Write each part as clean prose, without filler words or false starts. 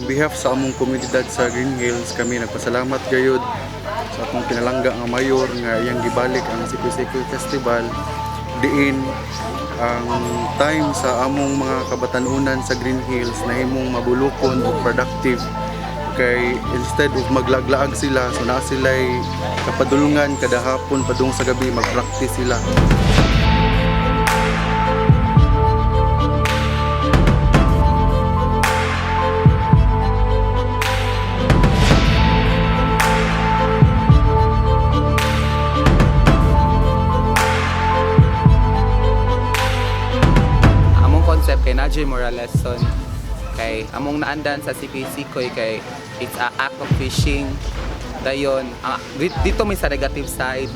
Behalf sa among komunidad sa Green Hills, kami nagpasalamat gayud sa atong pinalangga nga mayor nga iyang gibalik ang Sikoy-Sikoy Festival, diin ang time sa among mga kabatanunan sa Green Hills nahimong mabulukon o productive, kay instead of maglaglaag sila, so naa sila'y kapadulungan kada hapon padung sa gabi, mag-practice sila. Among concept kay naa juy moral lesson, kay among naandan sa Sikoy-Sikoy kay it's a act of fishing. Dayon dito may sa negative side,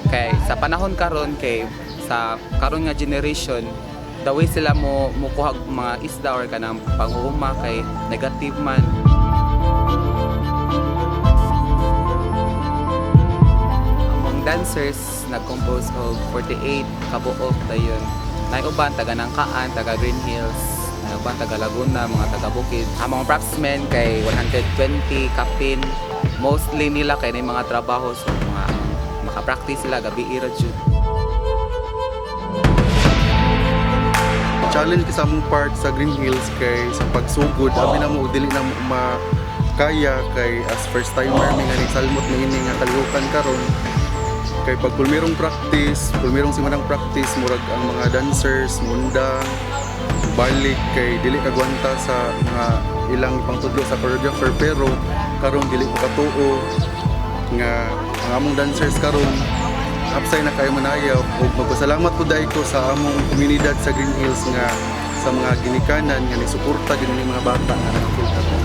kay sa panahon karon, kay sa karon nga generation, the way sila mo mukuha og mga isda or kanang panghuhuma kay negative man. Among dancers nag-compose og 48 kabuok. Dayon nay uban taga Nangkaan, taga Green Hills, nay uban taga Laguna, mga taga Bukid. Among propsmen kay 120 kapin. Mostly nila kay nay mga trabaho, so mga maka-practice sila gabi ra jud. Challenge kay sa among part sa Green Hills kay sa pagsugod, abi na mo dili na mo makaya, kay as first timer mi nga nagsalmot niini nga kalihukan karon, kay pag pulmirong practice, pulmirong simanang practice, murag ang mga dancers mundang balik kay dili kagwanta sa mga ilang pangtudlo sa choreographer. Pero karon dili ko katuo nga ang among dancers karon hapsay na kayo manayaw, ug magpasalamat po dahil ko sa among komunidad sa Green Hills nga sa mga ginikanan nga nisuporta gyud ni mga bata nga nakakilta.